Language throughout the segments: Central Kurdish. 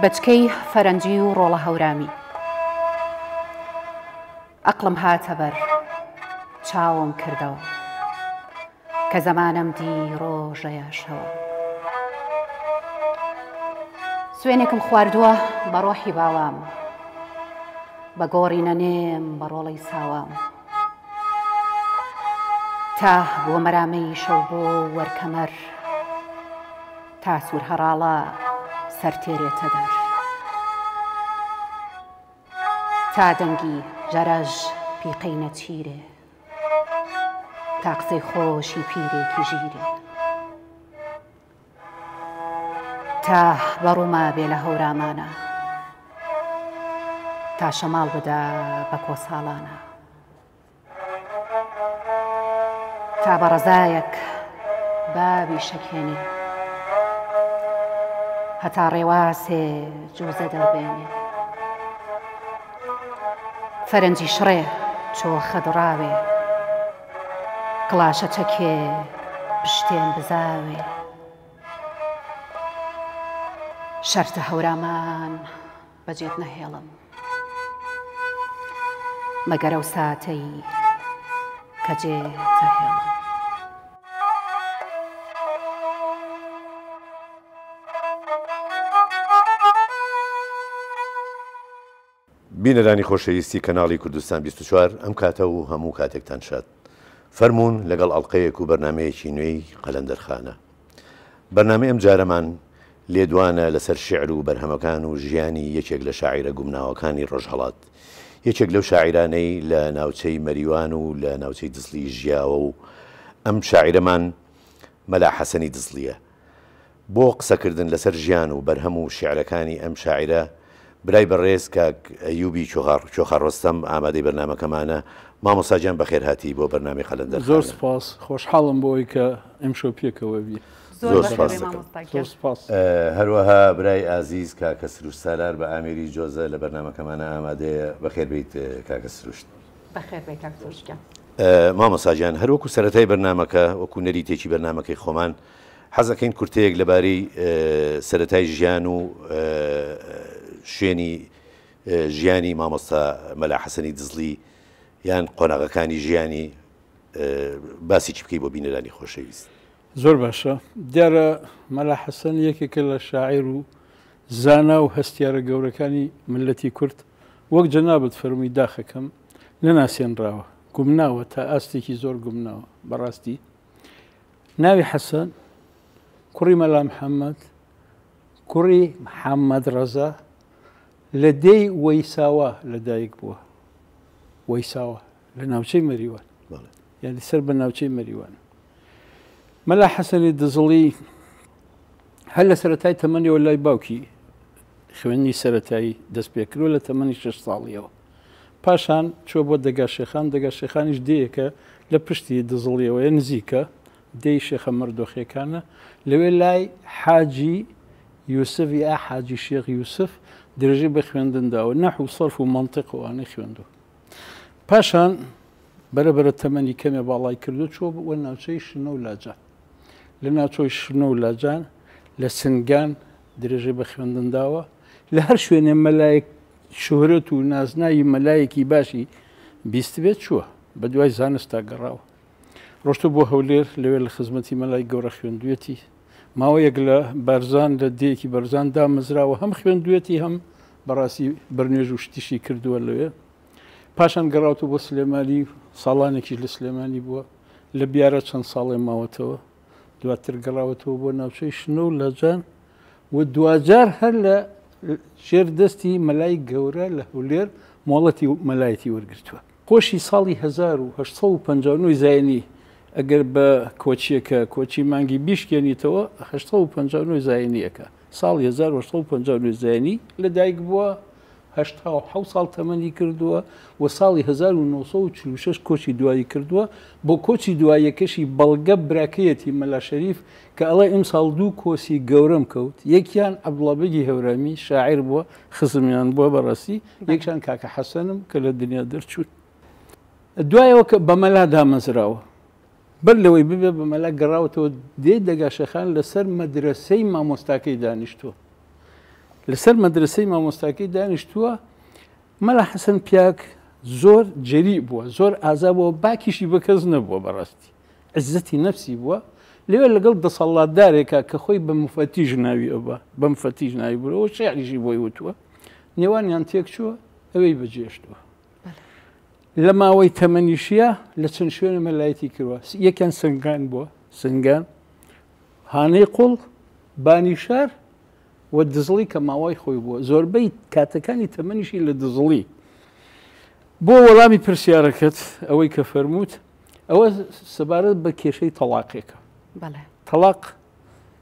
بەچکەی فەرەنجی و ڕۆڵە هەورامی. ئەقڵم هاتە بەر چاوم کردەوە. کە زەمانەم دی ڕۆژەیە شەوە. سوێنێکم خواردووە بە ڕۆحی باوام. بە گۆڕی نەنێم بە ڕۆڵەی ساوام. تا بۆ مەرامەی شەو بۆ وەرکەمەر. تا سوور هەڕاڵە سەر تێرێتە دەر. تا دەنگی جەرەژ پیقەی نەچیرێ. تا قسەی خۆشی پیرێکی ژیرێ. تا بە ڕووما بێ لە هەورامانە. تا شەماڵ بدا بە کۆساڵانە. تا بە ڕەزایەک باوی شەکێنێ. هەتا ڕێواسێ جوزە دەربێنێ. فەرەنجی شڕێ چۆخە دڕاوێ. کڵاشە چەکێ پشتێن بزاوێ. شەرتە هەورامان بەجێت نەهێڵم. مەگەر ئەو ساتەی کە جێ تەهێڵم. بینەرانی خۆشەویستی کەناڵی کوردستان 24 ئەم کاتە و هەموو کاتێکتان شاد. فەرموون لەگەڵ ئەڵقەیەک و بەرنامەیەکی نوێی قەلەندەرخانە. بەرنامەی ئەم جارەمان لێدوانە لەسەر شیعر و بەرهەمەکان و ژیانی یەکێک لە شاعیرە گومناوەکانی ڕۆژهەڵات. یەکێک لەو شاعیرانەی لە ناوچەی مەریوان و لە ناوچەی دزڵی ژیاوە و ئەم شاعیرەمان مەلا حەسەنی دزڵییە. بۆ قسەکردن لەسەر ژیان و بەرهەم و شیعرەکانی ئەم شاعیرە، برای بەڕێز کاک ئەیوبی کۆخا ڕۆستەم ئامادەی بەرنامەکەمانە. مامۆستا گیان بەخێرهاتی بۆ بەرنامەی قەلەندەرخانە. زۆر سوپاس، خۆشحاڵم بەوەی کە ئیمشەو پێکەوە بین. زۆر سوپاس دەکەم. زۆر سوپاس. هەروەها برای ئازیز کاکە سروشت سالار بە ئامێری جۆزە لە بەرنامەکەمانە ئامادەیە. بەخێر بێیت کاکە سروشت. بەخێر بێی کاک سروشت گیان. مامۆستا گیان هەر وەکو سەرەتای بەرنامەکە، وەکو نەریتێکی بەرنامەکەی خۆمان، حەز ئەکەین کورتەیەک لەبارەی سەرەتای ژیان و شوێنی ژیانی مامۆستا مەلا حەسەنی دزڵی یان قۆناغەکانی ژیانی باسێکی بکەی بۆ بینەرانی خۆشەویست. زۆر باشە. دیارە مەلا حەسەن یەکێکە لە شاعیر و زانا و هەستیارە گەورەکانی میللەتی کورد، وەک جەنابت فەرمووی داخەکەم نەناسێنراوە، گومناوە، تا ئاستێکی زۆر گومناوە بەڕاستی. ناوی حەسەن کوڕی مەلا محەممەد کوڕی محەممەد ڕەزا لە دێی وەیساوا لەدایک بووە. وەیساوا لە ناوچەی مەریوان، یعنی سەر بە ناوچەی مەریوان. مەلا حەسەنی دزڵی هەر لە سەرەتای تەمەنیەوە لای باوکی خوێندنی سەرەتایی دەست پێکردووە لە تەمەنی 6 ساڵیەوە. پاشان چووە بۆ دەگا شێخان، دەگا شێخانیش دێیەکە لە پشتی دزڵیەوەیە نزیکە، دێی شێخە مەردۆخیەکانە، لەوێ لای حاجی یوسف یا حاجی شێخ یوسف درێژەی بە خوێندن داوە، نەحو و سەرف و مەنتیق و ئەوانەی خوێندووە. پاشان بەرە بەرە تەمەنی کەمێ باڵای کردو چووە بۆ ناوچەی شنۆ و لاجان. لە ناوچەی شنۆ و لاجان لە سنگان درێژەی بە خوێندن داوە. لە هەر شوێنێ مەلایەک شۆهرەت و نازناوی مەلایەکی باشی بیستبێت چووە بە دوای زانستا گەڕاوە. ڕۆشتوو بۆ هەولێر، لەوێ لە خزمەتی مەلای گەورە خوێندوویەتی. ماوەیەک لە بارزان لە دێیەکی بەرزان دامەزراوە، هەم خوێندوویەتی هەم بەڕاستی بەرنوێژ و شتیشی کردووە لەوێ. پاشان گەڕاوتەوە بۆ سلێمانی، ساڵانێکیش لە سلێمانی بووە. لە بیارە چەند ساڵێ ماوەتەوە. دواتر گەڕاوەتەوە بۆ ناوچەی شنۆ و لاجان و دواجار هەر لە ژێر دەستی مەلای گەورە لە هەولێر مۆڵەتی مەلایەتی وەرگرتووە. خۆشی ساڵی 1859 زایینی، ئەگەر بە کۆچییەکە، کۆچی مانگی بیشکێنیتەوە، 859 زایینییەکە، ساڵی 1859 زایینی لەدایک بووە، 87 ساڵ تەمەنی کردووە و ساڵی 1946 کۆچی دوایی کردووە، بۆ کۆچی دواییەکەشی بەڵگە براکەیەتی مەلا شەریف کە ئەڵێ ئیمساڵ دوو کۆسی گەورەم کەوت، یەکیان عەبدوڵا بەگی هەورامی شاعیر بووە، خزمیان بووە بەڕاستی، یەکیان کاکە حەسەنم کە لە دنیا دەرچوون. دوایەوە کە بە مەلا دامەزراوە. بەر لەوەی ببێ بە مەلا گەڕاوەتەوە دێ دەگاشەخان لەسەر مەدرەسەی مامۆستاکەی دانیشتووە. لەسەر مەدرەسەی مامۆستاکەی دانیشتووە مەلا حەسەن پیاک زۆر جەری بووە زۆر ئازا بووە باکیشی بە کەس نەبووە بەڕاستی عزەتی نەفسی بووە لەوێ لەگەڵ دەسەڵاتدارێکە کە خۆی بە مفەتیش ناوی ئەوە بە مفەتیش ناوی بووەوە شعریشی بۆی وتووە نێوانیان تێک چووە ئەوەی بەجێشتووە لە ماوەی تەمەنیشیە لە چەند شوێنە مەلایەتی کردووە یەکیان سنگان بووە سنگان هانەی قوڵ بانی شار و دزڵی کە ماوای خۆی بووە زۆربەی کاتەکانی تەمەنیشی لە دزڵی بۆ وەڵامی پرسیارەکەت ئەوەی کە فەرمووت ئەوە سەبارەت بە کێشەی تەڵاقێکە تەڵاق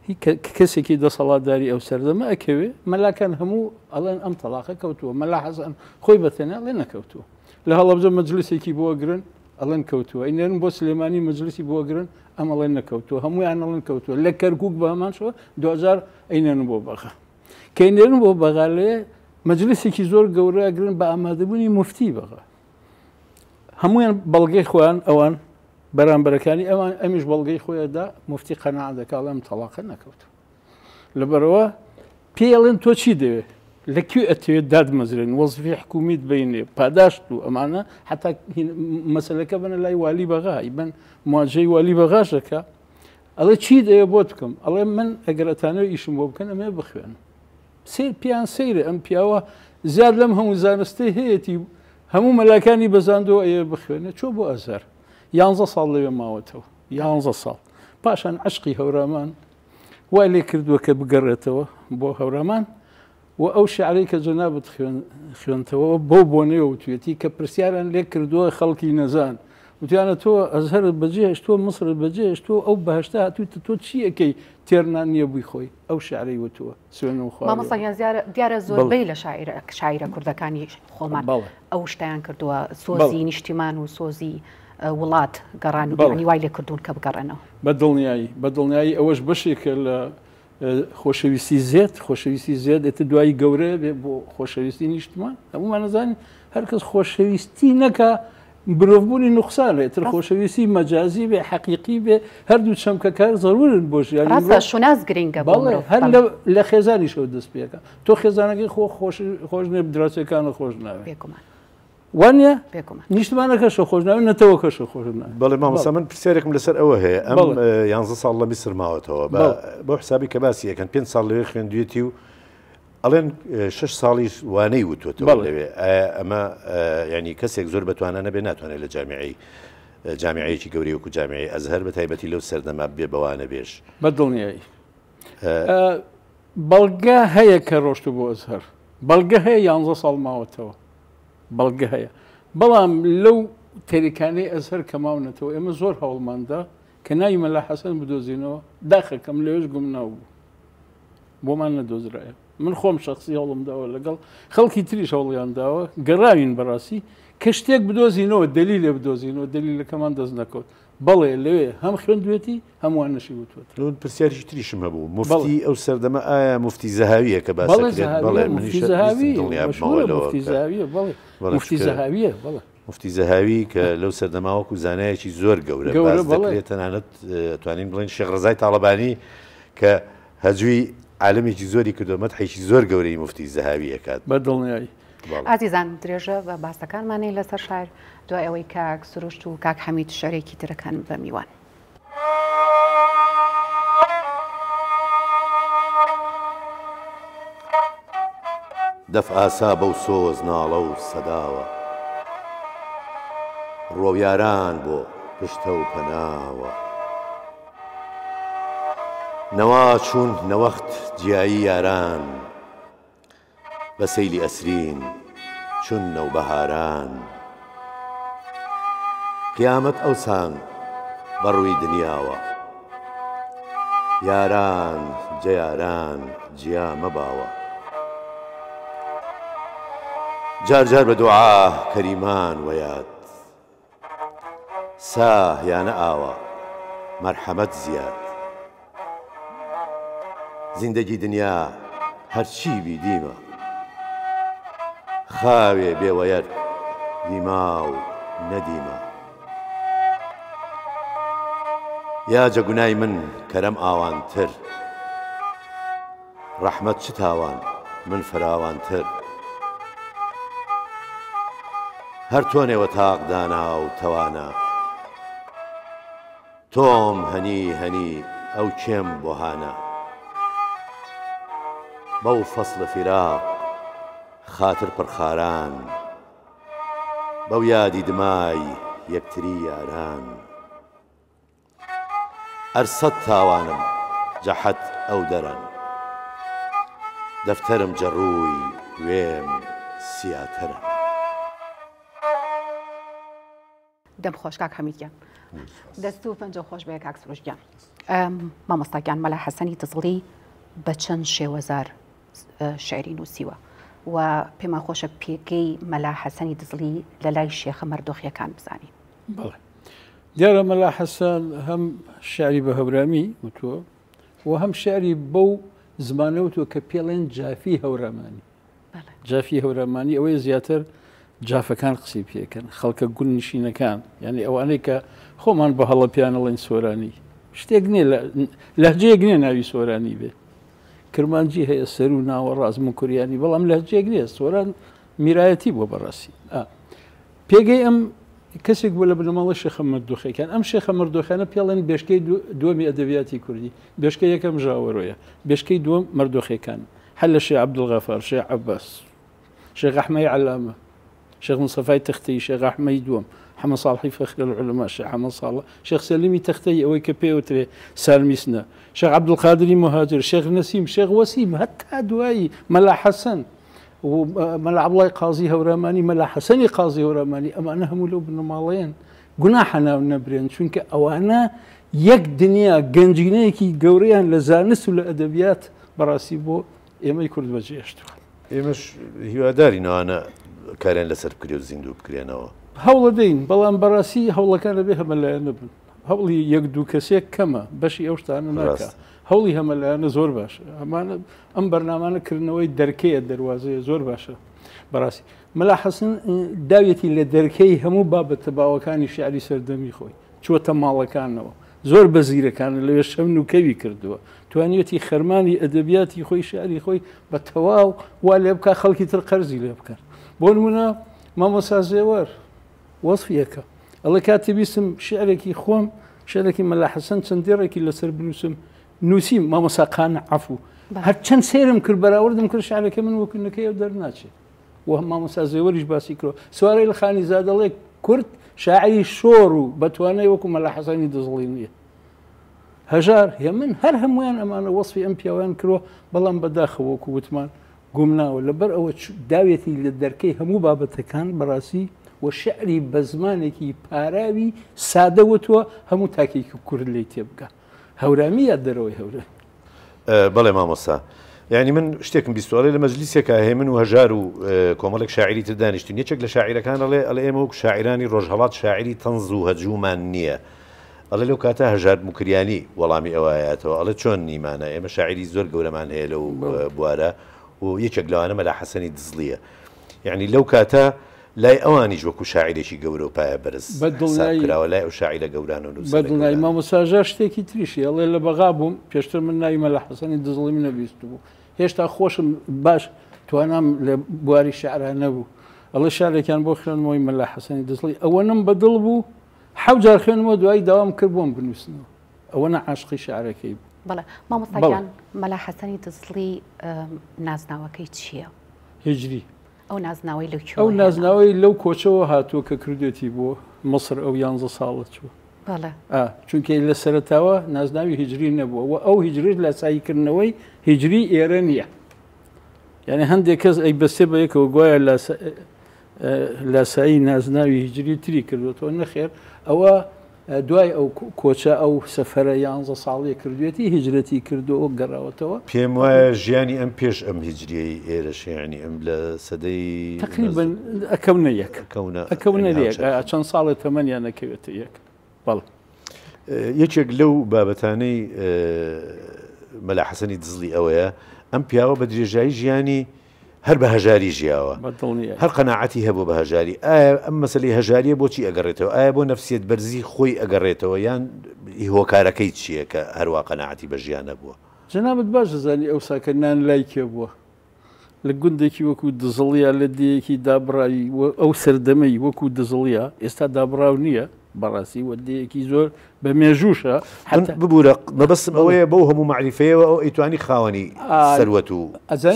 هی کەسێکی دەسەڵاتداری ئەو سەردەمە ئەکەوێ مەلاکان هەموو ئەڵێن ئەم تەڵاقە کەوتووە مەلا حەسەن خۆی بە تەنیا ئەڵێ نەکەوتووە لە هەڵەبجە مەجلسێکی بۆ ئەگرن ئەڵێن کەوتووە ئەینێرن بۆ سلێمانی مەجلسی بۆ ئەگرن ئەم ئەڵێن نەکەوتووە هەموویان ئەڵێن کەوتووە لە کەرکوک بە هەمان شێوە دوجار ئەینێرن بۆ بەغا کە ئەینێرن بۆ بەغا لێ مەجلسێکی زۆر گەورە ئەگرن بە ئامادەبوونی مفتی بەغا هەمویان بەڵگەی خۆیان ئەوان بەرامبەرەکانی ئەوان ئەمیش بەڵگەی خۆیدا مفتی قەناع دەکا ئەم تەڵاقە نەکەوتووە لەبەرەوە پێڵێن تۆ چی دەوێت لە کوێ ئەتەوێت دادمەزرێن وەزفی حکومیت بینێ پاداشت و ئەمانە حتا مەسلەکە بنە لای والی بەغا بن مواجهی والی بەغاش دەکا ئەڵێ چی دەوێت بۆت بکەم ئەڵێ من ئەگەر ئەتانەوە ئیشم بۆ بکەن ئەمێ بخوێن سیر پیان سەیرە ئەم پیاوە زیاد لەم هەموو زانستەی هەیەتی هەموو مەلاکانی بەزاندەوە ئەیە بخوێنێ چۆ بۆ ئەزهەر یانزە ساڵ لەوێ ماوەتەوە یانزە ساڵ پاشان عشقی هەورامان وای لێ کردووە کە بگەڕێتەوە بۆ هەورامان و ئەو شعرەی کە جەنابت خوێنتەوە بەو بۆنەیەوە وتوێتی کە پرسیاران لێ کردووە خەڵکی نەزان وتیانە تۆ ئەزهەرت بەجێهێشتووە میسرت بەجێهێشتووە ئەو بەهشتە هاتوویتە تۆ چی ئەکەی تێرنان نییە بووی خۆی ئەو شعرەی وتووە سوێنم خواردووە. مامۆستا گیان دیارە زۆربەی لە شاعیرە کوردەکانی خۆمان ئەو شتیان کردووە سۆزی نیشتیمان و سۆزی وڵات گەڕان و وای لێ کردوون کە بگەڕێنەوە. بە دڵنیایی بە دڵنیایی ئەوەش بەشێکە لە خۆشەویستی زێد خۆشەویستی زێد ئێتر دوایی گەورەیە بێ بۆ خۆشەویستی نیشتمان هەمومان نەزانین هەرکەس خۆشەویستی نەکا مرۆڤبوونی نوقسانە ئێتر خۆشەویستی مەجازی بێ حەقیقی بێ هەردوو چەمکەکە زەرورن بۆ ژیانی ڕاستە شوناس گرینگە بۆ بەڵێ مرۆڤ هەر بەڵێ. لە لە خێزانیشەوە دەست پێکە تۆ خێزانەکەی خۆ خۆش خۆش نێ دراوسێکانت خۆش ناوێ بێگومان وانە بێگومان نیشتمانەکەشە خۆش ناوێ نەتەوەکەشە خۆش ناوێ بەڵێ مامۆستا من پرسیارێکم لەسەر ئەوە هەیە ئەم بەڵێ. یانزە ساڵ لە میسر ماوەتەوە بە بەڵێ. بۆ حسابی کە باسی ئەکەن پێنج ساڵ لەوێ خوێندوێتی و ئەڵێن شەش ساڵیش وانەی وتووەتەوە بەڵێ. لەوێ ئایا ئەمە یانی کەسێک زۆر بەتوانا نەبێ ناتوانێت لە جامیعەی جامیعەیەکی گەورەی وەکو جامیعەی ئەزهەر بە تایبەتی لەو سەردەمە بێ بە وانەبێژ بە دڵنیایی بەڵگە هەیە کە ڕۆشتوو بۆ ئەزهەر بەڵگە هەیە یانزە ساڵ ماوەتەوە بەڵگە هەیە بەڵام لەو تەریکانەی ئەزهەر کە ماونەتەوە ئێمە زۆر هەوڵماندا کە ناوی مەلا حەسەن بدۆزینەوە داخەکەم لەوێش گومناو بوو بۆمان نەدۆزرایە من خۆم شخصی هەوڵم داوە لەگەڵ خەڵکی تریش هەوڵیان داوە گەڕاوین بەڕاستی کە شتێک بدۆزینەوە دەلیلێ بدۆزینەوە دەلیلەکەمان دەست نەکەوت بەڵێ لەوێ هەم خوێندوێتی هەم وانەشی وتووەتەوە. من پرسیارێکی تریشم هەبوو موفتی ئەو سەردەمە ئایا موفتی زەهاوییە کە باس دەکرێت؟ بەڵێ منیش ویستم دڵنیا ببمەوە لەوە کە مفتی زەهاوییە بەڵێ مفتی زەهاوی کە لەو سەردەما وەکو زانایەکی زۆر گەورە باس دەکرێت تەنانەت توانین بڵێن شێخ ڕەزای تاڵەبانی کە هەجوی عالمێکی زۆری کردووە مەدحێکی زۆر گەورەی مفتی زەهاوی ئەکات. بە دڵنیایی. ئازیزان درێژە بە باسەکانمانەی لەسەر شار دوای ئەوەی کاک سروشت و کاک حەمید شەرێکی ترەکەن بە میوان. دەف ئاسا بەو سۆز ناڵە و سەداوە. ڕوەو یاران بۆ پشتە و پەناوە. نەوا چوون نەوەخت جیایی یاران. بە سەیلی ئەسرین چون نەوبەهاران. قیامەت ئەوسان بە ڕووی دنیاوە. یاران جە یاران جیا مەباوە. جار جار بە دوعا کەریمان وە یاد. سا یانە ئاوە مەرحەمەت زیاد. زیندەگی دنیا هەرچی بی دیمە. خاوێ بێ وەیەرد دیما و نەدیمە. یا جە گونای من کەرەم ئاوانتر. ڕەحمەت چ تاوان من فراوانتر. هەر تۆنێ وەتاق دانا و تەوانا. تۆم هەنی هەنی ئەو کێم بۆ هانا. بەو فەسڵ فیراق خاتر پڕ خاران. بەو یادی دمای یەکتری یاران. ئەر سەد تاوانم جەحەت ئەو دەرەن. دەفتەرم جە ڕووی وێم سیاتەرەن. دەم خۆش کاک حەمید گیان. دەست و پەنجە خۆش بێ کاک سروش گیان. مامۆستا گیان مەلا حەسەنی دزڵی بە چەند شێوەزار شعری نووسیوە و پێمان خۆشە پێگەی مەلا حەسەنی دزڵی لە لای شێخە مەردۆخیەکان بزانین. بەڵێ دیارە مەلا حەسەن هەم شعری بە هەورامی وتووە و هەم شعری بەو زمانە وتووە کە پێڵێن جافی هەورامانی. جافی هەورامانی ئەوەیە زیاتر جافەکان قسەی پێکەن خەڵکە گوندنشینەکان یعنی ئەوانەی کە خۆمان بە هەڵە پیان ئەڵێن سۆرانی شتێک نییە لەهجەیەک نییە ناوی سۆرانی بێ کرمانجی هەیە سەر و ناوەڕاست موکریانی بەڵام لەهجەیەک نییە سۆران میرایەتی بووە بەڕاستی پێگەی ئەم کەسێک بوو لە بنەماڵەی شێخە مەردوخەکان ئەم شێخە مەردۆخانە پێڵێن بێشکەی دووەمی ئەدەبیاتی کوردی بێشکە یەکەم ژاوەرۆیە بێشکەی دووەم مەردۆخەکان هەر لە شێخ عەبدولغەفار، شێخ عەباس، شێخ ئەحمەی عەلامە، شێخ مستەفای تەختەیی، شێخ ئەحمەی دووەم، حەمە ساڵحی فەخرەلعولەما، شێخ حەمە ساڵح، شێخ سەلیمی تەختەیی ئەوەی کە پێی وترێ سالمی سنە، شێخ عەبدولقادری موهاجر، شێخ نەسیم، شێخ وەسیم، هەتا دوایی، مەلا حەسەن و مەلا عەبدوڵای قازی هەورامانی، مەلا حەسەنی قازی هەورامانی، ئەمانە هەموو لەو بنەماڵەیەن. گوناحە ناو نەبرێن، چونکە ئەوانە یەک دنیا گەنجینەیەکی گەورەیان لە زانست و لە ئەدەبیات بەڕاستی بۆ ئێمەی کورد بەجێهێشتووە. ئێمەش هیوادارین ئەوانە کاریان لەسەر بکرێ و زیندوو بکرێنەوە. هەوڵەدەین، بەڵام بەڕاستی هەوڵەکان دەبێ هەمەلایەنە بن. هەوڵی یەک دوو کەسێک کەمە، بەشی ئەو شتانە ناکا. هەوڵی هەمەلایەنە زۆر باشە. ئەمانە ئەم بەرنامانە کردنەوەی دەرکەیە، دەروازەیە، زۆر باشە بەڕاستی. مەلا حەسەن داویەتی لە دەرکەی هەموو بابەتە باوەکانی شیعری سەردەمی خۆی، چووەتە ماڵەکانەوە، زۆر بە زیرەکانە لەوێ شەون و کەوی کردووە، توانیویەتی خەرمانی ئەدەبیاتی خۆی، شیعری خۆی بە تەواو وا لێ بکا خەڵکی تر قەرزی لێ بکەن. بۆ نموونە مامۆستا زێوەر وەسفی ئەکا، ئەڵێ کاتێ بیستم شیعرێکی خۆم، شیعرێکی مەلا حەسەن چەند دێڕێکی لەسەر بنووسم، نووسیم، مامۆستا قانع عەفوو، هەرچەند سەیرم کرد بەراوردم کرد شیعرەکەی من وەکوو نەکەی ئەو دەرناچێ. و مامۆستا زێوەریش باسی کردوە سوارەیل خانیزادە دەڵێ کورد شاعری شۆڕ و بەتوانای وەکو مەلا حەسەنی دزڵی نییە. هەژار هێمن هەر هەمویان ئەمانە وەسفی ئەم پیاوەیان کردوە، بەڵام بەداخەوە وەکو وتمان گومناوە لەبەر ئەوە داوێتی لە دەرکەی هەموو بابەتەکان بەڕاستی و شعری بە زمانێکی پاراوی سادە وتووە هەموو تاکێکی کورد لێی تێبگا. هەورامی یا دەرەوەی هەورامی؟ بەڵێ مامۆستا یانی من شتێکم بیستوە ئەڵێ لە مەجلیسێکا هێمن و هەژار و کۆمەڵێک شاعیری تر دانیشتوین یەکێک لە شاعیرەکان ئەڵێ ئەڵێ ئێمە وەک شاعیرانی ڕۆژهەڵات شاعیری تەنز و هەجوومان نییە ئەڵێ لەو کاتە هەژار موکریانی وەڵامی ئەوایەتەوە ئەڵێ چۆن نیمانە ئێمە شاعیری زۆر گەورەمان هەیە لەو بوارە و یەکێک لەوانە مەلا حەسەنی دزڵیە یعنی لەو کاتە لای ئەوانیش وەکو شاعیرێکی گەورە و پایە بەرز حساب کراوە لای ئەو شاعیرە گەورانە و نووسەرە بە دڵنیایی گەورانە. مامۆستا ژار شتێکی تریشی ئەڵێ لە بەغا بووم پێشتر من ناوی مەلا حەسەنی دزڵیم نەبیستبوو هێشتا خۆشم باش توانام لە بواری شعرا نەبوو ئەڵێ شعرێکیان بۆ خوێندمەوەی مەلا حەسەنی دزڵی ئەوەنەم بە دڵ بوو حەو جار خوێندمەوە دوایی داوام کرد بۆم بنووسنەوە ئەوەنە عاشقی شعرەکەی بوو. بەڵێ مامۆستا گیان مەلا حەسەنی دزڵی نازناوەکەی چییە؟ هیجری. ئەو نازناوەی لە کوێوە ئەو نازناوەی لەو کۆچەوە هاتووە کە کردوێتی بۆ مصر ئەو یانزە ساڵە چووە. بەڵێ. چونکە لە سەرەتاوە نازناوی هیجری نەبووە و ئەو هیجریش لاساییکردنەوەی هیجری ئێرە نییە. یعنی هەندێک کەس ئەی بەستێ بە یەکەوە گوایە لاسایی نازناوی هیجری تری کردوێتەوە نەخێر ئەوە دوای ئەو کۆچە ئەو سەفەرە یانزە ساڵیە کردوێتی هیجرەتی کردووە گەڕاوەتەوە. پێم وایە ژیانی ئەم پێش ئەم هیجریەی ئێرەش یانی ئەم لە سەدەی تەقریبەن ئەکەونە یەک ئەکەونە یەک چەند ساڵێ تەمەنیان ئەکەوێتە یەک بەڵێ. یەکێک لەو بابەتانەی مەلا حەسەنی دزڵی ئەوەیە ئەم پیاوە بە درێژایی ژیانی هەر بە هەژاری ژیاوە. بە دڵنیایی. هەر قەناعەتی هەبووە بە هەژاری. ئایا ئەم مەسەلەی هەژارییە بۆچی ئەگەڕێتەوە؟ ئایا بۆ نەفسیەت بەرزی خۆی ئەگەڕێتەوە یان هۆکارەکەی چییە کە هەروا قەناعەتی بە ژیان هەبووە؟ جەنابت باش ئەزانی ئەوسا کە نان لای کێ بووە؟ لە گوندێکی وەکوو دزڵیا لە دێیەکی دابڕاوی ئەو سەردەمەی وەکوو دزڵیا ئێستا دابڕاو نییە بەڕاستی و دێیەکی زۆر بە مێژووشە من ببوورە مەبەستم ئەوەیە بەو هەموو مەعریفەیەوە ئەو ئەیتوانی خاوەنی سەروەت و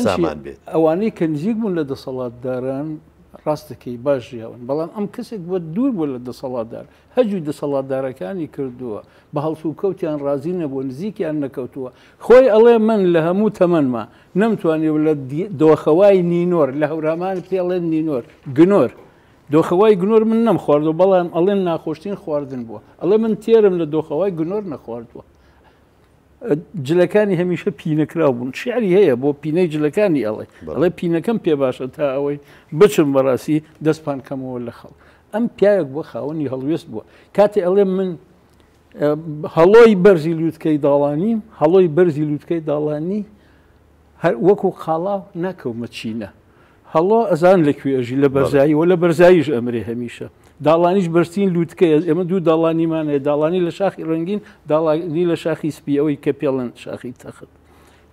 سامان بێت. ئەوانەی کە نزیک بوون لە دەسەڵاتداران ڕاست دەکەی باش ژیاون بەڵام ئەم کەسێک بووە دوور بووە لە دەسەڵاتدار هەجوی دەسەڵاتدارەکانی کردووە بە هەڵسوکەوتیان ڕازی نەبووە نزیکیان نەکەوتووە خۆی ئەڵێ من لە هەموو تەمەنما نەمتوانیوە لە دۆخەوای نینۆر لە هەورامان پێڵێن نینۆر گنۆر دۆخەوای گنۆر من نەمخواردووە بەڵام ئەڵێن ناخۆشترین خواردن بووە ئەڵێ من تێرم لە دۆخەوای گنۆر نەخواردووە جلەکانی هەمیشە پینەکراو بوون شعری هەیە بۆ پینەی جلەکانی ئەڵێ ئەڵێ پینەکەم پێ باشە تا ئەوەی بچم بەڕاستی دەستپان کەمەوە لە خەڵ ئەم پیاوێک بۆ خاوەنی هەڵوێست بووە کاتێ ئەڵێ من هەڵۆی بەرزی لووتکەی داڵانی هەڵۆی بەرزی لووتکەی داڵانی هەر وەکو قاڵاو ناکەومە چینە. هەڵۆ ئەزان لە کوێ ئەژی لە بەرزایی و لە بەرزاییش ئەمرێ هەمیشە. داڵانیش بەرزترین لووتکەیە ئێمە دوو داڵانیمان هەیە داڵانی لە شاخی ڕەنگین داڵانی لە شاخی سپی ئەوەی کە پێڵێن شاخی تەخت.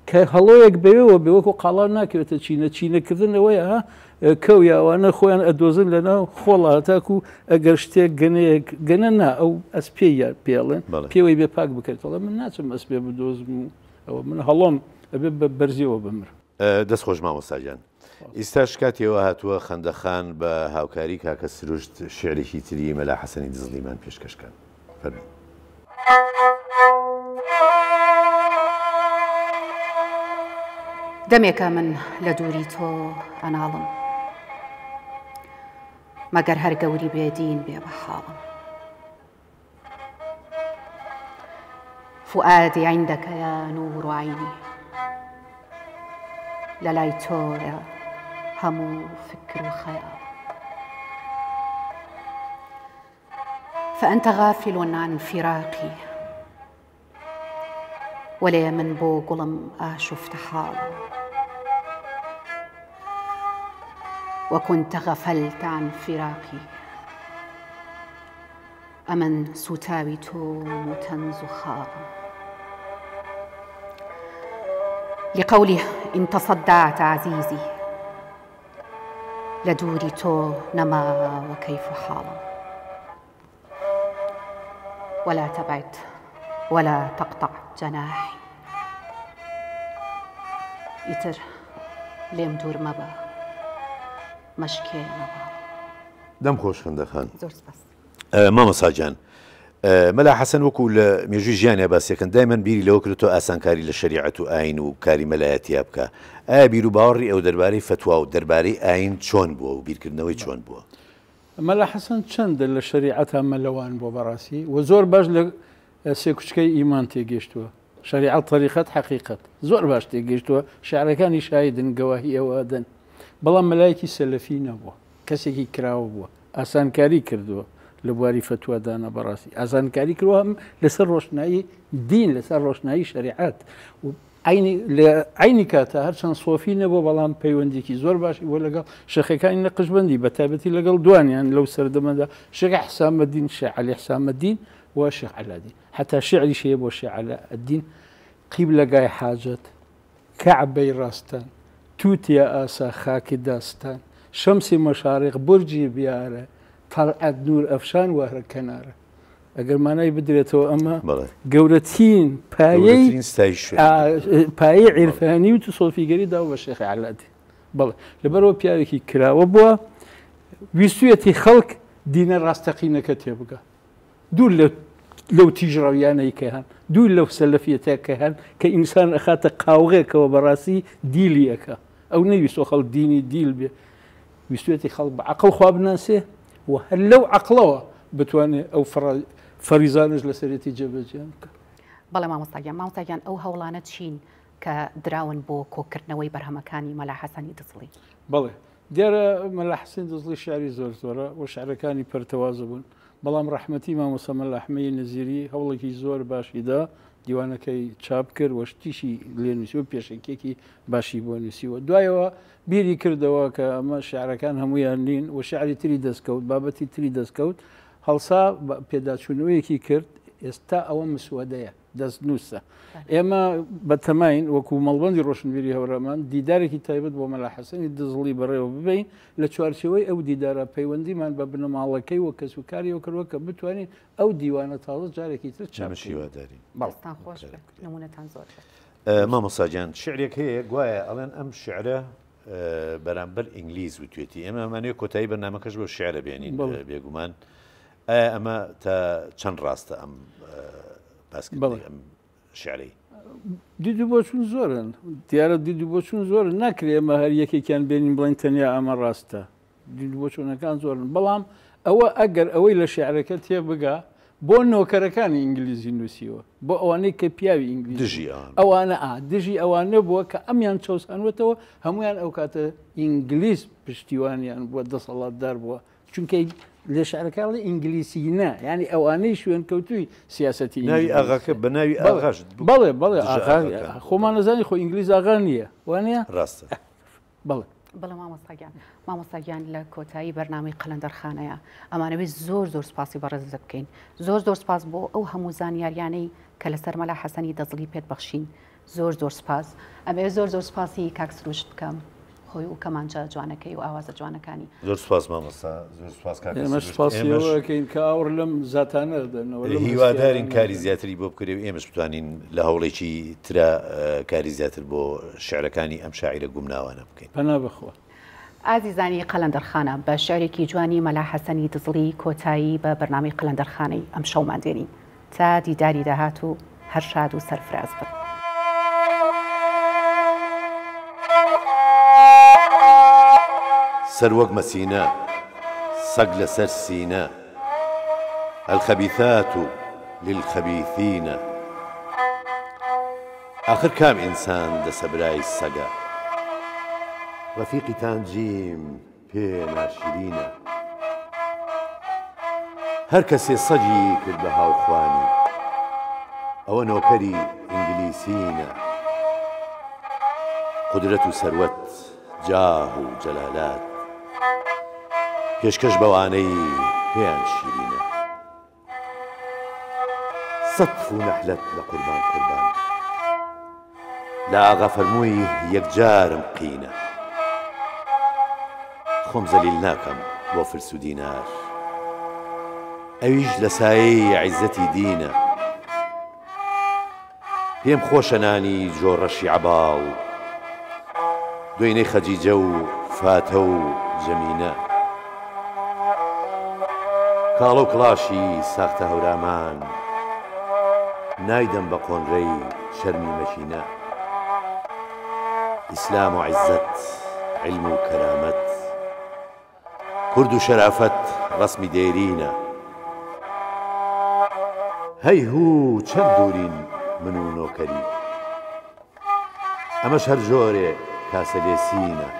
کە هەڵۆیەک بەوێوە بێ وەکو قاڵاو ناکەوێتە چینە چینەکردن ئەوەیە ها کەو یا ئەوانە خۆیان ئەدۆزن لەناو خۆڵا هەتاکو ئەگەر شتێک گەنەیەک گەنە نا ئەو ئەسپێ یا پێڵێن پێوەی بێ پاک بکرێتەوە من ناچم ئەسپێ بدۆزم و ئەوە من هەڵۆم ئەبێ بە بەرزیەوە بمرم. دەست خۆش مامۆستا گیان. ئیستاش کاتی ئەوە هاتووە خەندە خان بە هاوکاری کاکە سروشت شیعرێکی تری مەلا حەسەنی دزڵیمان پێشکەش کات. فەرموو. دەمێکە من لە دووری تۆ ئەناڵم مەگەر هەر گەوری بێ دین بێ بە حاڵم. فؤادی عندك یا نور عینی لە لای تۆیە هەموو فکر و خەیاڵ فأنت غافل عن فراقي وەلێ من بۆ گوڵم ئاشوفتە حاڵم وكنت غفلت عن فراقي ئەمن سوتاوی تۆم و تەنز و خاڵم لقوله إن تصدعت عزيزي لە دووری تۆ نەماوە کەیف و حاڵم ولا تبعد ولا تقطع جناحي ئیتر لێم دوور مەبە مەشکێنە باڵم. دەم خۆش خەندە خان. زۆر سپاس. مامۆستا گیان مەلا حەسەن وەکو لە مێژووی ژیانیا باسیەکەن دایمەن بیری لەوە کردۆتەوە ئاسانکاری لە شەریعەت و ئاین و کاری مەلایەتیا بکا ئایا بیر و باوەڕی ئەو دەربارەی فەتوا و دەربارەی ئاین چۆن بووە و بیرکردنەوەی چۆن بووە؟ مەلا حەسەن چەندە لە شەریعەتا مەلەوان بووە بەڕاستی و زۆر باش لە سێکوچکەی ئیمان تێگەیشتووە شەریعەت تەریقەت حەقیقەت زۆر باش تێگەیشتووە شعرەکانی شایدن گەواهی ئەوە ئەدەن بەڵام مەلایەکی سەلەفی نەبووە کەسێکی کراوە بووە ئاسانکاری کردووە لە بواری فەتوادانە بەڕاستی ئاسانکاری کردووە هەم لەسەر ڕۆشنایی دین لەسەر ڕۆشنایی شەریعەت و عەینی لە عەینی کاتا هەرچەند سۆفی نەبووە بەڵام پەیوەندیکی زۆر باشی بووە لەگەڵ شێخەکانی نەقشبەندی بە تایبەتی لەگەڵ دوانیان لەو سەردەمەدا شێخ حسامەدین شێخ عەلی حسامەدین و شێخ عەلادین حتا شعریش هەیە بۆ شێخ عەلائەدین قیبلەگای حاجەت کەعبەی ڕاستان توتیا ئاسا خاکی داستان شەمسی مەشارق بورجی بیارە تەڵعەت نور ئەفشان وەهرە کەنارە ئەگەر مانای بدرێتەوە ئەمە گەورەترین پایەی پایەی عیرفانی و سۆفیگەری داوە بە شێخی عەلادین بەڵێ لەبەرەوە پیاوێکی کراوە بووە ویستویەتی خەڵک دینە ڕاستەقینەکە تێبگا دوور لە لەو تیژڕەویانەی کە هەن دوور لەو سەلەفیەتە کە هەن کە ئینسان ئەخاتە قاوغێکەوە بەڕاستی دیلی ئەکا ئەو نەیویستوە خەڵک دینی دیل بێ ویستویەتی خەڵک بە عەقڵ خوا بناسێ و هەر لەو عەقڵەوە بتوانێ ئەو فەریزانەش لەسەرێتی جێبەجێیان بکا. بەڵێ مامۆستا گیان، مامۆستا گیان ئەو هەوڵانە چین کە دراون بۆ کۆکردنەوەی بەرهەمەکانی مەلا حەسەنی دزڵی؟ بەڵێ دیارە مەلا حەسەنی دزڵی شیعری زۆر زۆرە و شیعرەکانی پەرتەوازە بوون، بەڵام ڕەحمەتی مامۆستا مەلا ئەحمەدی نەزیری هەوڵێکی زۆر باشی دا دیوانەکەی چاپ کرد و شتیشی لێ نووسیوە، پێشەکیەکی باشی بۆ نووسیوە. دوایەوە بیری کردەوە کە ئەمە شعرەکان هەموویان نین و شعری تری دەستکەوت، بابەتی تری دەستکەوت، هەڵسا پێداچوونەوەیەکی کرد. ئێستا ئەوە مسوەدەیە، دەستنووسە. ئێمە بەتەماین وەکو مەڵبەندی ڕۆشنبیری هەورامان دیدارێکی تایبەت بۆ مەلا حەسەنی دزڵی بەڕێوە ببەین. لە چوارچێوەی ئەو دیدارە پەیوەندیمان بە بنەماڵەکەی و کەسوکاریەوە کردووە کە بتوانین ئەو دیوانە تازە جارێکی تر چاپ ئێمەش بکەین. هیوادارین. بەڵێ. دەستتان خۆش بێت، نموونەتان زۆر بێت. مامۆستا گیان شیعرێک هەیە گوایە ئەڵێن ئەم شیعرە بەرامبەر ئینگلیز وتوێتی، ئێمە ئەمانەوێت کۆتایی بەرنامەکەش بەو شیعرە بێنین. بێگومان ئایا ئەمە تا چەند ڕاستە ئەم باسکردنی ئەم شیعرەی؟ دید و بۆچوون زۆرن، دیارە دید و بۆچوون زۆرن، ناکرێ ئێمە هەر یەکێکیان بێنین بڵێن تەنیا ئەمە ڕاستە. دید و بۆچوونەکان زۆرن، بەڵام ئەوە ئەگەر ئەوەی لە شیعرەکە تێبگا بۆ نۆکەرەکانی ئینگلیزی نووسیوە، بۆ ئەوانەی کە پیاوی ئینگلیزی دژی ئەوان ئەوانە ئا دژی ئەوانە بووە کە ئەمیان چەوسانوەتەوە، هەمویان ئەو کاتە ئینگلیز پشتیوانیان بووە، دەسەڵاتدار بووە، چونکە لە شعرەکە ئەڵێ ئینگلیسی نا، یعنی ئەوانەی شوێنکەوتووی سیاسەتی ناوی ئینگلیزی. ئاغاکە بە ناوی ئاغاش بەڵێ، بەڵێ، دژە ئاغا، ئاغاکان. خۆمان نەزانی خۆ ئینگلیز ئاغا نییە، وانە؟ ڕاستە. بەڵێ. بەڵێ مامۆستا گیان. مامۆستا گیان لە کۆتایی بەرنامەی قەلەندەرخانەیە ئەمانەوێت زۆر زۆر سوپاسی بەڕێزت بکەین. زۆر زۆر سوپاس بۆ ئەو هەموو زانیاریانەی کە لەسەر مەلا حەسەنی دەزڵی پێت بەخشین. زۆر زۆر سوپاس. ئەمەوێت زۆر زۆر سوپاسی کاک سروشت بکەم خۆی و کەمانچە جوانەکەی و ئاوازە جوانەکانی. زۆر سوپاس مامۆستا، زۆر سوپاس کاکە ئێمەش سروشت. سوپاسی ئێمەش ئەوە ئەکەین کە ئاوڕ لەم زاتانە دەنەوە، لەم هیوادارین هەستیارانە کاری دەن. زیاتری بۆ بکرێ و ئێمەش بتوانین لە هەوڵێکی ترا کاری زیاتر بۆ شعرەکانی ئەم شاعیرە گومناوانە بکەین. پەنا بەخوا. ئازیزانی قەلەندەرخانە بە شعرێکی جوانی مەلا حەسەنی دزڵی کۆتایی بە بەرنامەی قەلەندەرخانەی ئەمشەومان دێنین. تا دیداری داهاتوو هەر شاد و سەرفراز بن. سەر وەک مەسینە، سەگ لەسەر سینە، الخبیثات للخبیثین. ئاخر کام ئینسان دەسەبرای سەگە؟ ڕەفیقی تانجیم پێ ناشرینە. هەر کەسێ سەگی کرد بە هاوخوانی، ئەوە نۆکەری ئینگلیسینە. قودرەت و سەروەت، جاه و جەلالات، پێشکەش بەوانەی پێیان شیرینە. سەد تف و نەحلەت لە قوربان قوربان. لە ئاغا فەرمووی یەکجارم قینە. خۆم زەلیل ناکەم بۆ فلس و دینار. ئەویش لە سایەی عیزەتی دینە. پێم خۆشە نانی جۆ ڕەشی عەباڵ. دۆینەی خەجیجە و فاتە و جەمینە. کاڵە و کڵاشی ساختە هەورامان. نایدەم بە قۆنرەی چەرمی مەکینە. ئیسلام و عیزەت، عیلم و کەرامەت. کورد و شەرافەت ڕەسمی دێرینە. هەی هوو چەند دوورین من و نۆکەری. ئەمەش هەر جۆرێ کاسەلێسینە.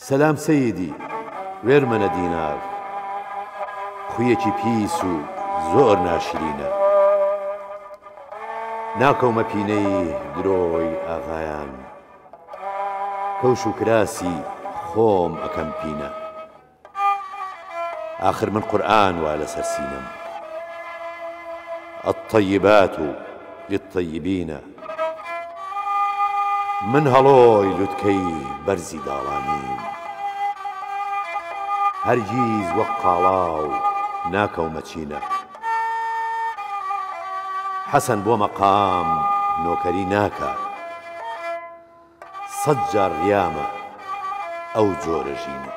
سەلام سەیدی وێرمەنە دینار. خویەکی پیس و زۆر ناشرینە. ناکەومە پینەی درۆی ئاغایان. کەوش و کراسی خۆم ئەکەم پینە. ئاخر من قورئان وا لەسەر سینەم. الطیبات للطیبین. من هەڵۆی لوتکەی بەرزی داڵانیم. هەرگیز وەک قاڵاو ناکەومە چینە. حەسەن بۆ مەقام نۆکەری ناکا. سەد جار ڕیامە ئەو جۆرە ژینە.